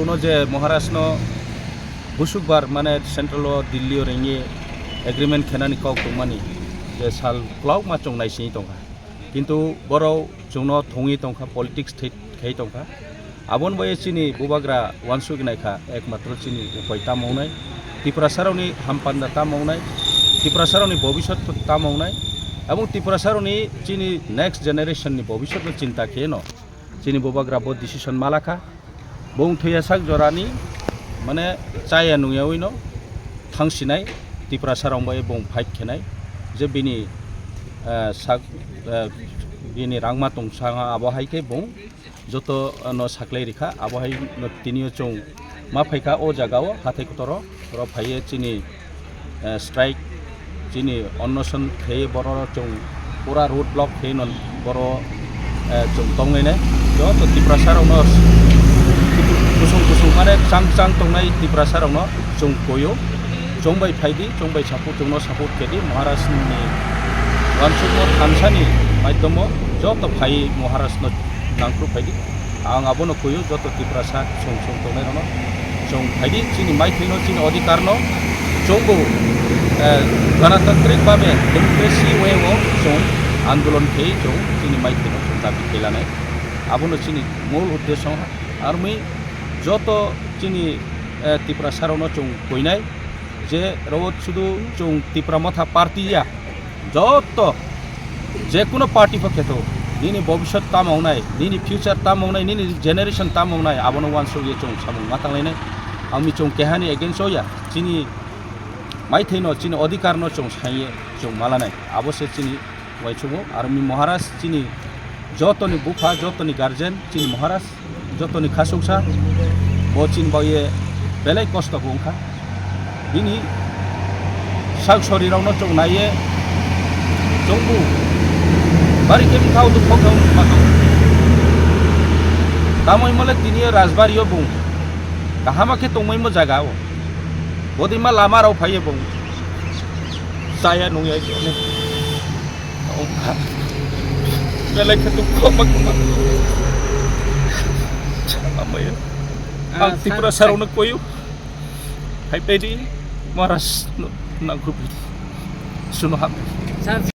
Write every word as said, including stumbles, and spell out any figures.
Uno je Maharaj no busukbar mane central o Delhi o ringwi agreement khenani kok tongmani je sal kwlauma chwng naisingwi tongkha. Kintu borok chwngno thwngwi tongkha, politics thwi khai tongkha. Aboni bai chini bubagra wansugwi naikha, ekmatro chini upai tamo wngnai, Tiprasarokni hampanda tamo wngnai, Tiprasarokni bobiswt tamo wngnai, abong Tiprasarokni chini next generation ni bobiswt no chinta kheno chini bubagra bo decision malakha. Bung thwiya sak jorani, mane, chaya nungyawi no thangsinai, Tiprasa rong bai bung fight khenai, je bini, eh, sak, eh, bini rangma tong sanga abo hai khe bung joto, eh, no saklai rikha, abo hai no tini o chwng ma phaikha o jaga o hathai kotoro, oro phaiye chini eh, strike, chini onnoson khe borok chwng pura road block khe no borok, eh, chwng tonglainai. Joto Tiprasa rokno kusung kusung mane chang chang tongnai Tiprasa rokno chwng koyo, chwng bai phaidi, chwng bai support, chwngno support kedi Maharaj ni wansukmo thansani maidhomo joto phai Maharaj no nangkru phaidi. Ang abono kuyu joto Tiprasa song song tongnai rokno. Chwng phaidi chini maithaino chini odhikar no chwngbo, eh, ganatantrik babe democracy way o chwng andolon khe chwng chini maithaino chwng dabi khe lanai. Abono chini mul uddesyo armi joto chini, eh, Tiprasa rokno chwng kuinai je ro sudu chwng Tipra Motha party ya. Joto, je kuno party pho khetho, nini bobiswt tamo wngnai, nini future tamo wngnai, nini generation tamo wngnai, abono wansukye chwng samung ma tanglainai. Ang mi chwng kehani against o ya, chini maithaino, chini odhikar no chwng saiye chwng malanai. Abo se chini uaisukmung, aro mi Maharaj chini jotoni bupha, jotoni guardian, chini Maharaj. Jotoni khasuksa bo chini bagwi belai kosto bo wngkha. Bini sak sori rokno chwng naiye chwngbu bari khe bwkhao dukho khe wngma tongo. Tamo himole tini o Rajbari o bung kahama khe tongmaimo jaga o. Bodima lama rok phaiye bung chaya nungya. Belai khe dukho ma kwma. Amaya. Ah, Ang Tiprasa rokno koyo. Hai pedi Maharaj no nangkru pedi. Suno hap.